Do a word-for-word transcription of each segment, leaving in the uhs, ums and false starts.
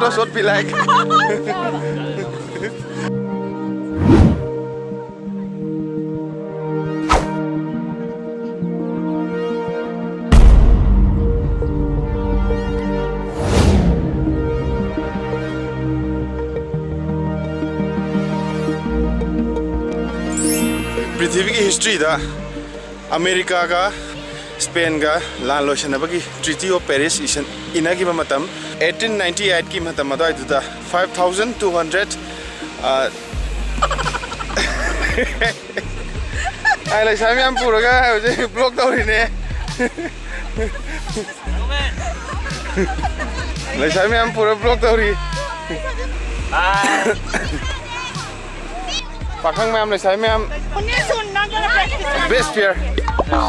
That's what we like. ꯄ꯭ꯔꯤꯊꯤꯕꯤꯒꯤ ꯍꯤꯁꯇ꯭ꯔꯤꯗ ꯑꯃꯦꯔꯤꯀꯥꯒ ꯁ꯭ꯄꯦꯟꯒ ꯂꯥꯟ ꯂꯣꯏꯁꯤꯟꯅꯕꯒꯤ Treaty of Paris ꯏꯁꯟ-, ꯏꯅꯈꯤꯕ ꯃꯇꯝ, eighteen ninety eight ꯀꯤ ꯃꯇꯝ ꯑꯗꯨꯋꯥꯏꯗꯨꯗ five thousand two hundred, ꯑ, ꯑꯩ ꯂꯩꯁꯥꯕꯤ ꯃꯌꯥꯝ ꯄꯨꯔꯒ ꯍꯧꯖꯤꯛ vlog ꯇꯧꯔꯤꯅꯦ꯫ ꯂꯩꯁꯥꯕꯤ ꯃꯌꯥꯝ ꯄꯨꯔ vlog ꯇꯧꯔꯤ꯫ ꯄꯥꯈꯪ ꯃꯌꯥꯝ, ꯂꯩꯁꯥꯕꯤ ꯃꯌꯥꯝ꯫ Best pair꯫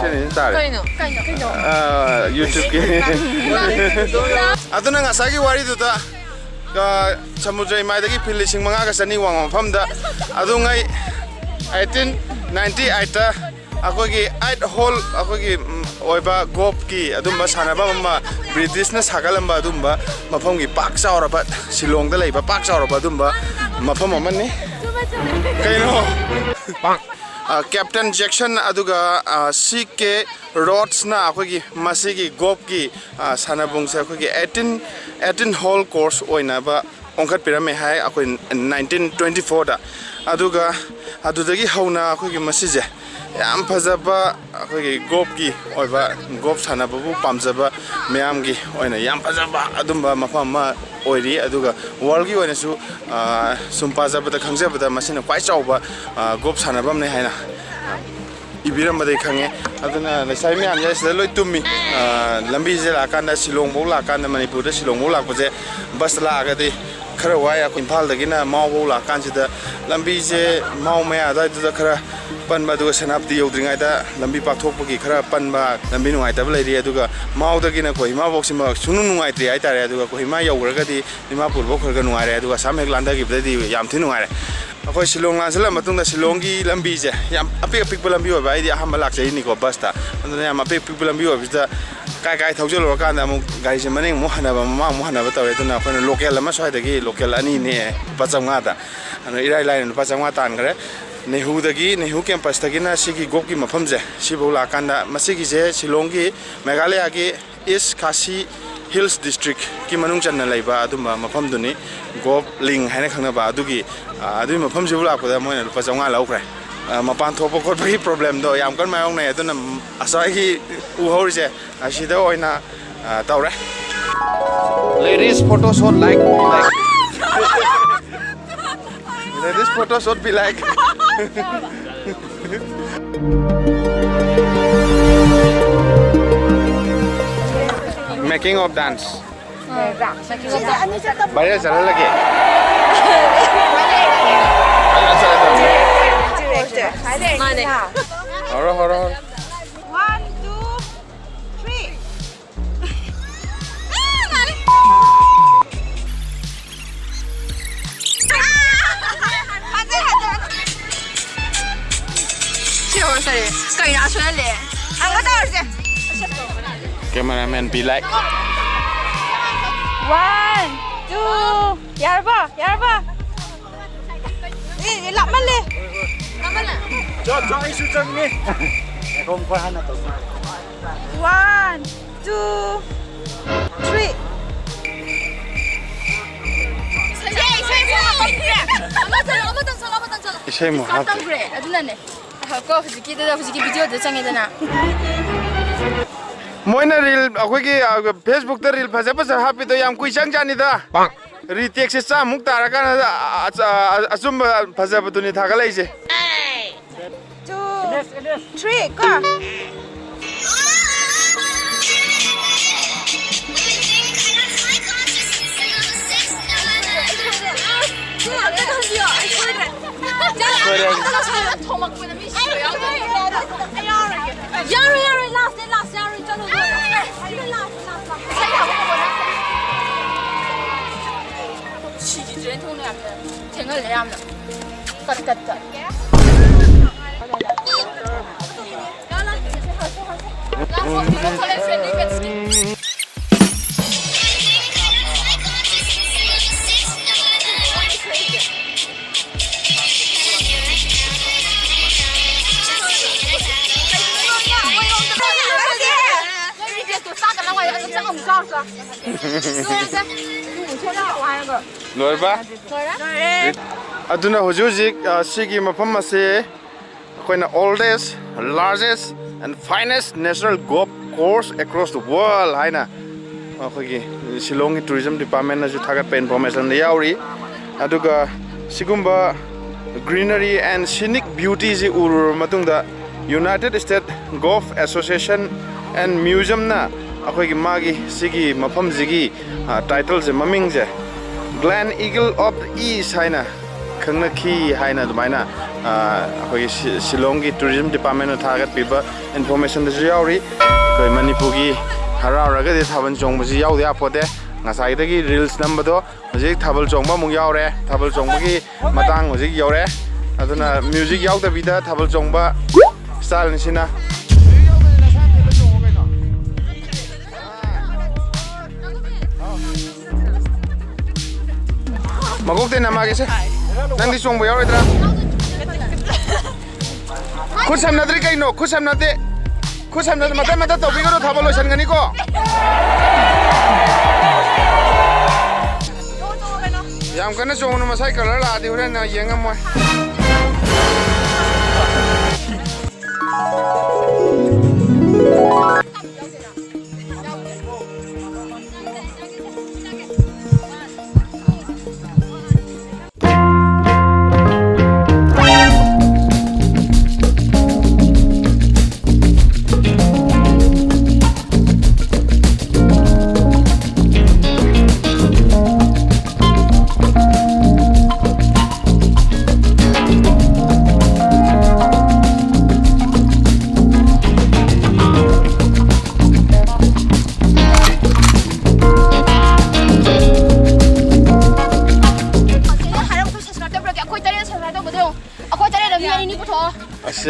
ꯁꯤꯅꯤ ꯇꯥꯔꯦ꯫ ꯀꯩꯅꯣ? ꯀꯩꯅꯣ? ꯀꯩꯅꯣ? ꯑꯥ, YouTube ꯀꯤ꯫ ꯑꯗꯨꯅ ꯉꯁꯥꯏꯒꯤ ꯋꯥꯔꯤꯗꯨꯗ, ꯑꯥ, ꯁꯃꯨꯗ꯭ꯔ ꯏꯃꯥꯏꯗꯒꯤ ꯐꯤꯠ ꯂꯤꯁꯤꯡ ꯃꯉꯥꯒ ꯆꯅꯤ ꯋꯥꯡꯕ ꯃꯐꯝꯗ ꯑꯗꯨꯉꯩ eighteen ninety eight ꯇ ꯑꯩꯈꯣꯏꯒꯤ eight hole ꯑꯩꯈꯣꯏꯒꯤ, ꯎꯝ, ꯑꯣꯏꯕ golf ꯀꯤ ꯑꯗꯨꯝꯕ ꯁꯥꯟꯅꯐꯝ ꯑꯃ ꯕ꯭ꯔꯤꯇꯤꯁꯅ ꯁꯥꯒꯠꯂꯝꯕ ꯑꯗꯨꯝꯕ ꯃꯐꯝꯒꯤ ꯄꯥꯛ ꯆꯥꯎꯔꯕ, ꯁꯤꯂꯣꯡꯗ ꯂꯩꯕ ꯄꯥꯛ ꯆꯥꯎꯔꯕ ꯑꯗꯨꯝꯕ ꯃꯐꯝ ꯑꯃꯅꯤ꯫ ꯀꯩꯅꯣ? ꯑ, Captain Jackson ꯑꯗꯨꯒ, ꯑ, C K Rhodes ꯅ ꯑꯩꯈꯣꯏꯒꯤ ꯃꯁꯤꯒꯤ golf ꯀꯤ, ꯑ, ꯁꯥꯟꯅꯕꯨꯡꯁꯦ ꯑꯩꯈꯣꯏꯒꯤ eighteen, eighteen hole course ꯑꯣꯏꯅꯕ ꯑꯣꯟꯈꯠꯄꯤꯔꯝꯃꯦ ꯍꯥꯏ ꯑꯩꯈꯣꯏ nineteen twenty four ꯗ꯫ ꯑꯗꯨꯒ ꯑꯗꯨꯗꯒꯤ ꯍꯧꯅ ꯑꯩꯈꯣꯏꯒꯤ ꯃꯁꯤꯁꯦ ꯌꯥꯝ ꯐꯖꯕ ꯑꯩꯈꯣꯏꯒꯤ golf ꯀꯤ ꯑꯣꯏꯕ, golf ꯁꯥꯟꯅꯕꯕꯨ ꯄꯥꯝꯖꯕ ꯃꯌꯥꯝꯒꯤ ꯑꯣꯏꯅ ꯌꯥꯝ ꯐꯖꯕ ꯑꯗꯨꯝꯕ ꯃꯐꯝ ꯑꯃ ꯑꯣꯏꯔꯤ꯫ ꯑꯗꯨꯒ world ꯀꯤ ꯑꯣꯏꯅꯁꯨ, ꯑ, ꯁꯨꯝ ꯄꯥꯖꯕꯗ, ꯈꯪꯖꯕꯗ ꯃꯁꯤꯅ ꯈ꯭ꯋꯥꯏ ꯆꯥꯎꯕ, ꯑ, golf ꯁꯥꯟꯅꯐꯝꯅꯦ ꯍꯥꯏꯅ ꯏꯕꯤꯔꯝꯕꯗꯒꯤ ꯈꯪꯉꯦ꯫ ꯑꯗꯨꯅ ꯂꯩꯁꯥꯕꯤ ꯃꯌꯥꯝꯁꯦ ꯁꯤꯗ ꯂꯣꯏ ꯇꯨꯝꯃꯤ꯫ ꯑ, ꯂꯝꯕꯤꯁꯦ ꯂꯥꯛꯑꯀꯥꯟꯗ, ꯁꯤꯂꯣꯡꯐꯧ ꯂꯥꯛꯑꯀꯥꯟꯗ, ꯃꯅꯤꯄꯨꯔꯗ ꯁꯤꯂꯣꯡꯐꯧ ꯂꯥꯛꯄꯁꯦ ꯕꯁꯇ ꯂꯥꯛꯑꯒꯗꯤ ꯈꯔ ꯋꯥꯏ꯫ ꯑꯩꯈꯣꯏ ꯏꯝꯐꯥꯜꯗꯒꯤꯅ ꯃꯥꯎꯐꯧ ꯂꯥꯛꯑꯀꯥꯟꯁꯤꯗ ꯂꯝꯕꯤꯁꯦ ꯃꯥꯎ ꯃꯌꯥ ꯑꯗꯨꯋꯥꯏꯗꯨꯗ ꯈꯔ ꯄꯟꯕ, ꯑꯗꯨꯒ ꯁꯦꯅꯥꯄꯇꯤ ꯌꯧꯗ꯭ꯔꯤꯉꯩꯗ ꯂꯝꯕꯤ ꯄꯥꯛꯊꯣꯛꯄꯒꯤ ꯈꯔ ꯄꯟꯕ, ꯂꯝꯕꯤ ꯅꯨꯡꯉꯥꯏꯇꯕ ꯂꯩꯔꯤ꯫ ꯑꯗꯨꯒ ꯃꯥꯎꯗꯒꯤꯅ ꯀꯣꯍꯤꯃꯥꯐꯧꯁꯤꯃ ꯁꯨꯡꯅꯨꯡ ꯅꯨꯡꯉꯥꯏꯇ꯭ꯔꯤ ꯍꯥꯏꯇꯥꯔꯦ꯫ ꯑꯗꯨꯒ ꯀꯣꯍꯤꯃꯥ ꯌꯧꯈ꯭ꯔꯒꯗꯤ ꯗꯤꯃꯥꯄꯨꯔꯐꯧ ꯈꯔ ꯈꯔ ꯅꯨꯡꯉꯥꯏꯔꯦ꯫ ꯑꯗꯨꯒ ꯑꯁꯥꯝ ꯍꯦꯛ ꯂꯥꯟꯊꯈꯤꯕꯗꯩꯗꯤ ꯌꯥꯝ ꯊꯤ ꯅꯨꯡꯉꯥꯏꯔꯦ꯫ ꯑꯩꯈꯣꯏ ꯁꯤꯂꯣꯡ ꯂꯥꯟꯁꯤꯜꯂ ꯃꯇꯨꯡꯗ ꯁꯤꯂꯣꯡꯒꯤ ꯂꯝꯕꯤꯁꯦ ꯌꯥꯝ ꯑꯄꯤꯛ ꯑꯄꯤꯛꯄ ꯂꯝꯕꯤ ꯑꯣꯏꯕ, ꯑꯩꯗꯤ ꯑꯍꯥꯟꯕ ꯂꯥꯛꯆꯔꯤꯅꯤꯀꯣ ꯕꯁꯇ, ꯑꯗꯨꯅ ꯌꯥꯝ ꯑꯄꯤꯛ ꯑꯄꯤꯛꯄ ꯂꯝꯕꯤ ꯑꯣꯏꯕꯁꯤꯗ ꯀꯥꯏ ꯀꯥꯏ ꯊꯧꯖꯤꯜꯂꯨꯔꯀꯥꯟꯗ ꯑꯃꯨꯛ ꯒꯥꯔꯤꯁꯦ ꯃꯅꯤꯡ ꯑꯃꯨꯛ ꯍꯟꯅꯕ, ꯃꯃꯥꯡ ꯑꯃꯨꯛ ꯍꯟꯅꯕ ꯇꯧꯔꯦ꯫ ꯑꯗꯨꯅ ꯑꯩꯈꯣꯏꯅ ꯂꯣꯀꯦꯜ ꯑꯃ ꯁ꯭ꯋꯥꯏꯗꯒꯤ, ꯂꯣꯀꯦꯜ ꯑꯅꯤ ꯅꯦꯛꯑꯦ, ꯂꯨꯄꯥ ꯆꯥꯝꯃꯉꯥꯗ꯫ ꯑꯗꯨꯅ ꯏꯔꯥꯏ ꯂꯥꯏꯅ ꯂꯨꯄꯥ ꯆꯥꯝꯃꯉꯥ ꯇꯥꯟꯈ꯭ꯔꯦ꯫ ꯅꯦꯍꯨꯗꯒꯤ, ꯅꯦꯍꯨ ꯀꯦꯝꯄꯁꯇꯒꯤꯅ ꯁꯤꯒꯤ ꯒꯣꯞꯀꯤ ꯃꯐꯝꯁꯦ, ꯁꯤꯐꯧ ꯂꯥꯛꯀꯥꯟꯗ, ꯃꯁꯤꯒꯤꯁꯦ ꯁꯤꯂꯣꯡꯒꯤ, ꯃꯦꯘꯥꯂꯌꯥꯒꯤ ꯏꯁ ꯈꯥꯁꯤ ꯍꯤꯜꯁ ꯗꯤꯁꯇ꯭ꯔꯤꯛꯀꯤ ꯃꯅꯨꯡ ꯆꯟꯅ ꯂꯩꯕ ꯑꯗꯨꯝꯕ ꯃꯐꯝꯗꯨꯅꯤ, ꯒꯣꯞ ꯂꯤꯡ ꯍꯥꯏꯅ ꯈꯪꯅꯕ꯫ ꯑꯗꯨꯒꯤ, ꯑ, ꯑꯗꯨꯒꯤ ꯃꯐꯝꯁꯤꯕꯨ ꯂꯥꯛꯄꯗ ꯃꯣꯏꯅ ꯂꯨꯄꯥ ꯆꯥꯝꯃꯉꯥ ꯂꯧꯈ꯭ꯔꯦ꯫ ꯑ, ꯃꯄꯥꯟ ꯊꯣꯛꯄ ꯈꯣꯠꯄꯒꯤ ꯄ꯭ꯔꯣꯕ꯭ꯂꯦꯝꯗꯣ ꯌꯥꯝ ꯀꯟꯅ ꯃꯥꯌꯣꯛꯅꯩ꯫ ꯑꯗꯨꯅ, ꯎꯍꯧꯔꯤꯁꯦ, ꯑꯁꯤꯗ ꯑꯣꯏꯅ, ꯑ, ꯇꯧꯔꯦ꯫ Ladies photo shot like, like. Ladies photo shot be like. Making of dance. Viral ꯆꯠꯍꯜꯂꯒꯦ꯫ ꯃꯥꯅꯦ꯫ ꯍꯧꯔꯣ, ꯍꯧꯔꯣ, ꯍꯧꯔꯣ꯫ One, two, three. ꯁꯤ ꯍꯧꯔ ꯁꯥꯔꯦ꯫ ꯀꯩꯅꯣ ꯑꯁꯣꯏꯍꯜꯂꯦ꯫ ꯑꯃꯨꯛꯀ ꯇꯧꯔꯁꯦ꯫ Cameraman be like. One, two. ꯌꯥꯔꯕꯣ? ꯌꯥꯔꯕꯣ? ꯑꯦ, ꯑꯦ, ꯂꯥꯞꯃꯜꯂꯦ꯫ ꯂꯥꯞꯃꯜꯂꯦ꯫ ꯆꯥꯛ, ꯆꯥꯛ, ꯑꯩꯁꯨ ꯆꯪꯉꯦ꯫ ꯉꯥꯏꯈꯣ, ꯃꯈꯣꯏ ꯍꯥꯟꯅ ꯇꯧꯁꯤ꯫ One, two, three. ꯏꯁꯩ, ꯏꯁꯩ, ꯏꯁꯩ ꯇꯝꯈ꯭ꯔꯦ꯫ ꯑꯃꯇꯪ ꯁꯛꯂꯣ, ꯑꯃꯇꯪ ꯁꯛꯂꯣ꯫ ꯏꯁꯩ ꯑꯃꯨꯛ ꯏꯁꯩ ꯍꯥꯞꯇ꯭ꯔꯦ꯫ ꯇꯝꯈ꯭ꯔꯦ, ꯑꯗꯨꯅꯅꯦ꯫ ꯑꯍ, ꯀꯣ, ꯍꯧꯖꯤꯛꯀꯤꯗꯨꯗ, ꯍꯧꯖꯤꯛꯀꯤ ꯚꯤꯗꯤꯑꯣꯗꯨꯗ ꯆꯪꯉꯦꯗꯅ꯫ ꯃꯣꯏꯅ ꯔꯤꯜ, ꯑꯩꯈꯣꯏꯒꯤ, ꯑ, ꯐꯦꯁꯕꯨꯛꯇ ꯔꯤꯜ ꯐꯖ ꯐꯖ ꯍꯥꯞꯄꯤꯗꯣ ꯌꯥꯝ ꯀꯨꯏ ꯆꯪꯖꯥꯅꯤꯗ꯫ ꯔꯤꯇꯦꯛꯁꯦ ꯆꯥꯝꯃꯨꯛ ꯇꯥꯔꯀꯥꯟꯗ ꯑ-, ꯑ-, ꯑ-, ꯑꯆꯨꯝꯕ ꯐꯖꯕꯗꯨꯅꯤ ꯊꯥꯒꯠꯂꯛꯏꯁꯦ꯫ Two, three, ꯀꯣ꯫ ꯁꯣꯏꯔꯦ꯫ ꯊꯣꯝꯃꯛꯄꯗ ꯃꯤ ꯁꯤꯕ ꯌꯥꯎꯗꯣꯏꯅꯦ꯫ ꯌꯥꯔꯣꯏ, ꯌꯥꯔꯣꯏ, ꯂꯥꯁꯅꯦ, ꯂꯥꯁ ꯌꯥꯔꯣꯏ, ꯆꯠꯂꯣ, ꯂꯥꯁ, ꯂꯥꯁ, ꯂꯥꯁ꯫ ꯁꯤꯒꯤ ꯇ꯭ꯔꯦꯟ ꯊꯣꯡꯅ ꯌꯥꯝꯅ ꯊꯦꯡꯍꯜꯂꯦ ꯌꯥꯝꯅ꯫ ꯀꯠ, ꯀꯠ, ꯀꯠ꯫ ꯂꯣꯏꯔꯕ? ꯑꯗꯨꯅ ꯍꯧꯖꯤꯛ ꯍꯧꯖꯤꯛ, ꯑ, ꯁꯤꯒꯤ ꯃꯐꯝ ꯑꯁꯤ ꯑꯩꯈꯣꯏꯅ oldest, largest and finest natural golf course across the world ꯍꯥꯏꯅ ꯑꯩꯈꯣꯏꯒꯤ ꯁꯤꯂꯣꯡꯒꯤ tourism departmentꯅꯁꯨ ꯊꯥꯒꯠꯄ informationꯗ ꯌꯥꯎꯔꯤ꯫ ꯑꯗꯨꯒ ꯁꯤꯒꯨꯝꯕ greenery and scenic beautyꯁꯤ ꯎꯔꯨꯔꯕ ꯃꯇꯨꯡꯗ, United States Golf Association and Museumꯅ ꯑꯩꯈꯣꯏꯒꯤ ꯃꯥꯒꯤ ꯁꯤꯒꯤ ꯃꯐꯝꯁꯤꯒꯤ, ꯑ, titleꯁꯦ, ꯃꯃꯤꯡꯁꯦ Glen Eagle of the East ꯍꯥꯏꯅ ꯈꯪꯅꯈꯤ ꯍꯥꯏꯅ ꯑꯗꯨꯃꯥꯏꯅ, ꯑ, ꯑꯩꯈꯣꯏꯒꯤ ꯁꯤ-, ꯁꯤꯂꯣꯡꯒꯤ tourism departmentꯅ ꯊꯥꯒꯠꯄꯤꯕ informationꯗꯁꯨ ꯌꯥꯎꯔꯤ꯫ ꯑꯩꯈꯣꯏ ꯃꯅꯤꯄꯨꯔꯒꯤ ꯍꯔꯥꯎꯔꯒꯗꯤ ꯊꯥꯕꯜ ꯆꯣꯡꯕꯁꯤ ꯌꯥꯎꯗ ꯌꯥꯄꯣꯠꯇꯦ꯫ ꯉꯁꯥꯏꯗꯒꯤ reels ꯅꯝꯕꯗꯣ ꯍꯧꯖꯤꯛ ꯊꯥꯕꯜ ꯆꯣꯡꯕ ꯑꯃꯨꯛ ꯌꯥꯎꯔꯦ꯫ ꯊꯥꯕꯜ ꯆꯣꯡꯕꯒꯤ ꯃꯇꯥꯡ ꯍꯧꯖꯤꯛ ꯌꯧꯔꯦ꯫ ꯑꯗꯨꯅ music ꯌꯥꯎꯗꯕꯤꯗ ꯊꯥꯕꯜ ꯆꯣꯡꯕ styleꯅꯤ ꯁꯤꯅ꯫ ꯃꯀꯣꯛꯇꯩ ꯅꯝꯃꯛꯑꯒꯦꯁꯦ꯫ ꯅꯪꯗꯤ ꯆꯣꯡꯕ ꯌꯥꯎꯔꯣꯏꯗ꯭ꯔꯥ? ꯈꯨꯠ ꯁꯝꯅꯗ꯭ꯔꯤ ꯀꯩꯅꯣ? ꯈꯨꯠ ꯁꯝꯅꯗꯦ꯫ ꯈꯨꯠ ꯁꯝꯅꯗꯦ꯫ ꯃꯇꯠ ꯃꯇꯠ ꯇꯧꯕꯤꯒꯅꯨ, ꯊꯥꯕꯜ ꯂꯣꯏꯁꯟꯒꯅꯤꯀꯣ꯫ ꯌꯥꯝ ꯀꯟꯅ ꯆꯣꯡꯉꯨꯅꯨ, ꯃꯁꯥꯏ colour ꯂꯥꯛꯑꯗꯤ ꯍꯣꯔꯦꯟ ꯌꯦꯡꯉꯝꯃꯣꯏ꯫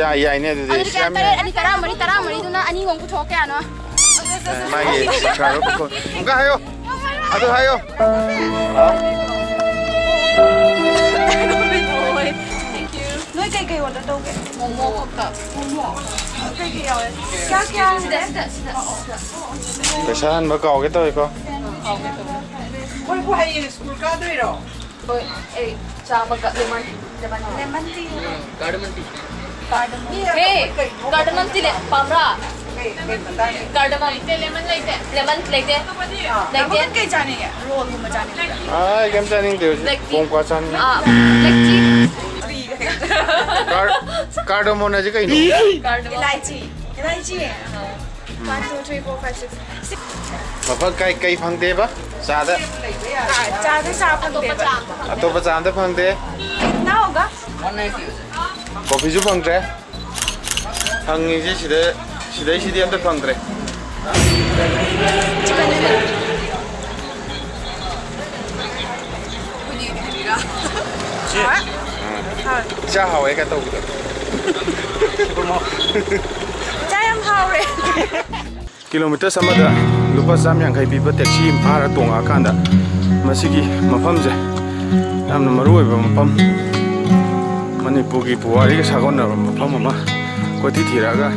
ꯌꯥꯏ, ꯌꯥꯏꯅꯦ ꯑꯗꯨꯗꯤ꯫ ꯑꯗꯨꯗꯤ ꯀꯌꯥ? ꯌꯥꯝ ꯇꯔꯦꯠ, ꯌꯥꯏ꯫ ꯑꯅꯤ ꯇꯔꯥꯃꯔꯤ, ꯇꯔꯥꯃꯔꯤꯗꯨꯅ ꯑꯅꯤ ꯑꯃꯨꯛ ꯄꯨꯊꯣꯛꯑꯣ, ꯀꯌꯥꯅꯣ? ꯃꯥꯒꯤ ꯁꯤꯁꯥꯔꯣ ꯄꯨꯊꯣꯛ-, ꯑꯃꯨꯛꯀ ꯍꯥꯏꯌꯣ꯫ ꯑꯗꯨ ꯍꯥꯏꯌꯣ꯫ ꯅꯣꯏ ꯀꯩꯀꯩ ꯑꯣꯔꯗꯔ ꯇꯧꯒꯦ? ꯃꯣꯃꯣ ꯈꯛꯇ꯫ ꯃꯣꯃꯣ꯫ ꯀꯩꯀꯩ ꯌꯥꯎꯋꯦ? ꯀꯌꯥ ꯀꯌꯥ? ꯁꯤꯗ, ꯁꯤꯗ, ꯁꯤꯗ꯫ ꯄꯩꯁꯥ ꯍꯟꯕ ꯀꯥꯎꯒꯦ ꯇꯧꯋꯦꯀꯣ꯫ ꯃꯣꯏꯕꯨ ꯍꯌꯦꯡ ꯁ꯭ꯀꯨꯜ ꯀꯥꯗꯣꯏꯔꯣ? ꯍꯣꯏ, ꯑꯩ ꯆꯥꯃꯒ lemon, lemon, lemon tea꯫ Cardamom꯫ ꯍꯦ, cardamom tea ꯂꯩ-, ꯄꯥꯝꯕ꯭ꯔꯥ? ꯀꯩ, ꯀꯩ ꯃꯇꯥꯡꯒꯤ? Cardamom꯫ ꯂꯩꯇꯦ, lemon ꯂꯩꯇꯦ꯫ Lemon ꯂꯩꯇꯦ? ꯑꯥ, ꯂꯩꯇꯦ꯫ ꯑꯃꯈꯛ ꯀꯩ ꯆꯥꯅꯤꯡꯉꯦ? Rollꯒꯨꯝꯕ ꯆꯥꯅꯤꯡꯉꯦ꯫ ꯑꯥ, ꯑꯩ ꯀꯩꯝ ꯆꯥꯅꯤꯡꯗꯦ ꯍꯧꯖꯤꯛ꯫ Black tea꯫ ꯀꯣꯡꯀ꯭ꯋꯥ ꯆꯥꯅꯤꯡꯉꯦ꯫ ꯑꯥ, black tea꯫ Car-, cardamom ꯍꯥꯏꯁꯦ ꯀꯩꯅꯣ? Cardamom꯫ Elaichi꯫ Elaichi꯫ One, two, three, four, five, six, six꯫ ꯃꯐꯝ ꯀꯩ, ꯀꯩ ꯐꯪꯗꯦꯕ? ꯆꯥꯗ? ꯆꯥ-, ꯆꯥꯗ ꯆꯥ ꯐꯪꯗꯦꯕ꯫ ꯑꯇꯣꯞꯄ ꯆꯥ ꯑꯝꯇ ꯐꯪꯗꯦ? ꯅꯥꯎꯒ? ꯀꯣꯐꯤꯁꯨ ꯐꯪꯗ꯭ꯔꯦ? ꯐꯪꯉꯤꯁꯦ ꯁꯤꯗ, ꯁꯤꯗꯩꯁꯤꯗꯤ ꯑꯝꯇ ꯐꯪꯗ꯭ꯔꯦ꯫ ꯆꯥ ꯍꯥꯎꯋꯦ ꯀ ꯇꯧꯕꯗꯣ꯫ ꯆꯥ ꯌꯥꯝ ꯍꯥꯎꯔꯦ꯫ Kilometres ꯑꯃꯗ ꯂꯨꯄꯥ ꯆꯥꯝ ꯌꯥꯡꯈꯩ ꯄꯤꯕ taxi ꯑꯃ ꯐꯥꯔ ꯇꯣꯡꯉꯛꯑꯀꯥꯟꯗ ꯃꯁꯤꯒꯤ ꯃꯐꯝꯁꯦ ꯌꯥꯝꯅ ꯃꯔꯨ ꯑꯣꯏꯕ ꯃꯐꯝ, ꯃꯅꯤꯄꯨꯔꯒꯤ ꯄꯨꯋꯥꯔꯤꯒ ꯁꯥꯒꯣꯟꯅꯕ ꯃꯐꯝ ꯑꯃ ꯀꯣꯏꯊꯤ ꯊꯤꯔꯛꯑꯒ